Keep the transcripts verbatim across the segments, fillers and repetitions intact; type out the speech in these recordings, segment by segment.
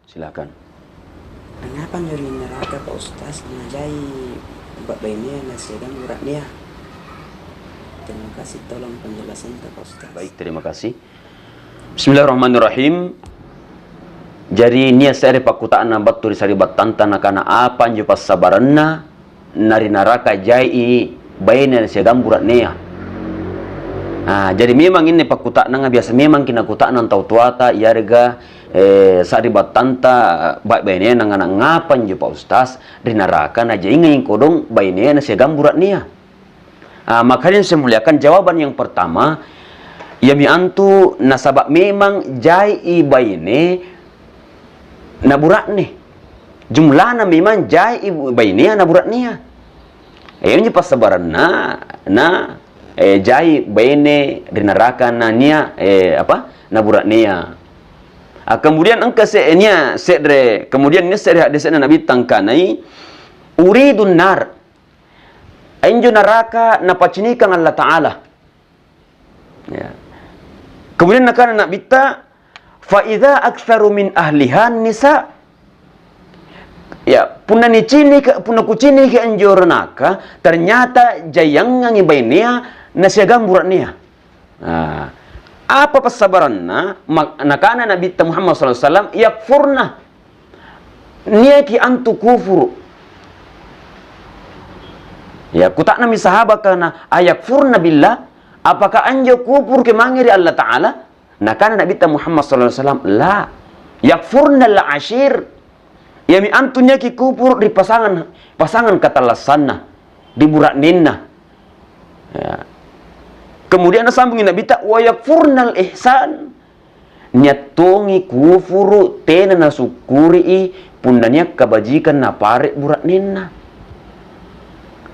Silakan. Angngapa anjo ri neraka, Pak Ustaz, najai ba-, bainea na siagang bura'nea? Terima kasih, tolong penjelasannya, Pak Ustaz. Baik, terima kasih. Bismillahirrahmanirrahim. Jari, nia' se're pakkuta'nang battu ri sari'battanta, nakana, apa anjo passabaranna na ri naraka jai'i baine siagang bura'nea? Ah, jari, memang inne pakkuta'nanga biasa memang kinakuta'nang tau toata, yarega, eh, sari'battanta, ba-, bainea, nangana, ngapa anjo, Pak Ustaz, ri naraka najaingai kodong bainea na siagang bura'nea? Ah, makanya saya muliakan, jawaban yang pertama, iami antu nasaba' memang jai'i baine na bura'ne. Jumlana memang jai'i bainea na bura'nea. Eh, iami anjo passabaranna, na, eh, jai baine ri naraka na nia', eh, apa, na bura'nea. Ah, kemudian engka se-, nia' se're, kemudian nia' se're hadisena Nabitta angkanai, "Uridun nar." Injo naraka napacinikang Allata'ala. Ya. Kemudian nakana Nabitta, "Fa idza aktsaru min ahlihan nisa." Ya, punna niciniki, punna kuciniki anjo ranaka, ternyata jaiangangi bainea na siagang bura'nea. Nah, apa passabaranna? Ma-, nakana Nabitta Muhammad sallallahu alaihi wasallam, "Yakfurna." Niaki antu kufuru. Ya, kuta'nammi sahabaka na, "Ayakfurna billah? Apakah anjo kufuruki mange ri Allata'ala?" Nakana Nabitta Muhammad sallallahu alaihi wasallam, "La. Yakfurnal ashir." Iami antu niaki kufuru ri pasangan, pasangan katallassanna, ri bura'nenna. Ya. Kemudian nasambungi Nabitta, "Wa yakfurnal ihsan." Nia' tongi kufuru tena nasukkuri'i punna nia' kabajikang napare' bura'nenna.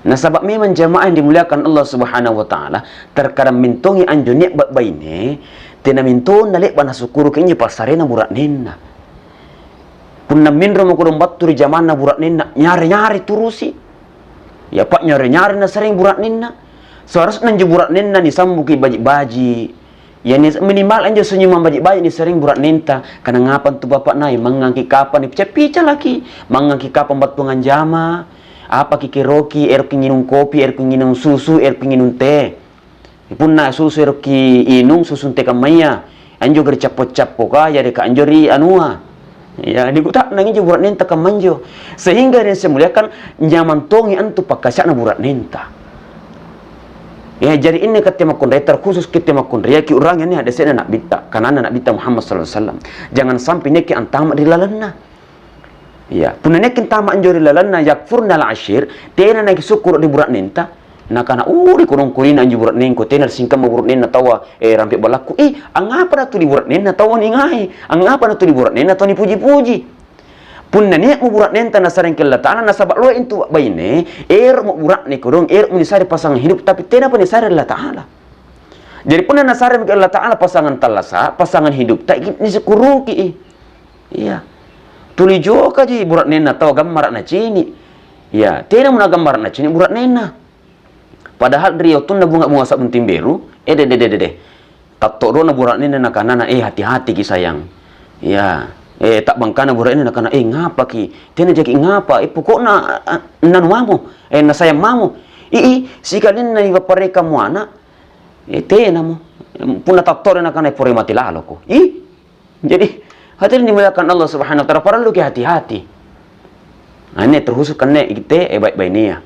Nasaba' memang jama'ah yang dimuliakan Allah Subhanahu wa Ta'ala, terkadang mentongi anjo nia' ba-, baine, tena mentong nale'ba' nasukkuruki injo passarena bura'nenna. Punna minromo kodong battu ri jamanna bura'nenna, nyare-nyare turusi. Ya, pa'nyare-nyare nasareng bura'nenna. Seharusna injo bura'nenna nisambuki baji'-baji'. Ya, ni-, minimal anjo senyumang baji'-baji' nisareng bura'nenta. Kana ngapa antu bapa' nai, mangngangki kapang nipica-pica laki, mangngangki kapang battuang anjama, apaki keroki, eroki nginung kopi, eroki nginung susu, eroki nginung teh. Punna susu eroki inung, susu nte kammaya, anjo ri cappo-cappoka, yareka anjo ri anua. Ya, nikuta'nang injo bura'nenta kammanjo. Sehingga ri namuliakan, nyamang tongi antu pakkasia'na bura'nenta. Ya, jari inni katte makkunrai, terkhusus kitte makkunrai, kiu'rangi anne haddese'na Na'bitta, kananna Na'bitta Muhammad sallallahu alaihi wasallam. Jangan sampai niaki antama' ri lalanna. Iya, punna niaki antama' anjo ri lalanna yakfurnal ashir, tena nakisukkuru' ri bura'nenta, nakana, "Uh, ri kodong-kodongna anjo bura'nengku, tena singkamma bura'nenna taua, eh, rampe ballakku." Ih, angngapa natuli bura'nenna taua ningai? Angngapa natuli bura'nenna tau nipuji-puji? Punna nia'mo bura'nenta nasareng ri Allata'ala, nasaba' loe intu baine, ero'mo bura'ne kodong, ero'mo nisare pasangan hidup, tapi tenapa nisare ri Allata'ala. Jari punna nasaremi ri Allata'ala pasangan tallasa', pasangan hidupta, iki nisukkuruki i. Iya. Tuli jokaji bura'nenna tau gammara' nacini'. Iya, tenamo nagammara' nacini' bura'nenna. Padahal ri wattunna bunga-bunga sa'bunting beru, eh, de, de, de, de, de. Tatto'rona bura'nenna nakanana, "Eh, hati-hatiki sayang." Iya. Eh, ta'bangkana bura'nenna nakana, "Eh, ngapaki? Tena jaki ngapa? Eh, pokokna, a, a, nanu mamo, eh, nasayang mamo." Ii, sikalinna nipapparekkammo ana', eh, tenamo. Punna tatto'ro nakana, "Eh, pore mate laloko." Ih, Jadi, hadirin dimuliakan Allah Subhanahu wa Ta'ala, paralluki hati-hati. Nah, anne terkhusus kanne itte, eh, bai-, bainea.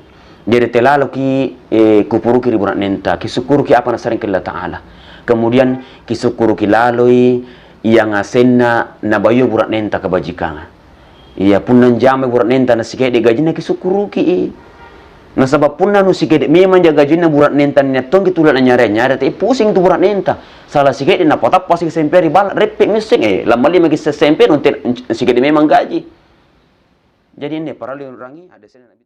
Jari, tena laloki, eh, kupuruki ri bura'nenta, kisukkuruki apa nasarengki Allata'ala. Kemudian, kisukkuruki laloi iangasenna nabayo bura'nenta kabajikanga. Iya, punna anjamai bura'nenta nasike'de' gajinna, kisukkuruki i. Nasaba' punna nusike'de' memangja gajinna bura'nenta, nia' tongki tuli nanyare-nyare, te pusing tu bura'nenta. Sala sike'de' napatappasiki sempe ri balla', reppe' misseng, eh, lammalli maki se-, sempe, nunte-, sike'de' memang gaji. Jadi, anne parallu urangi, haddese'na Nabi.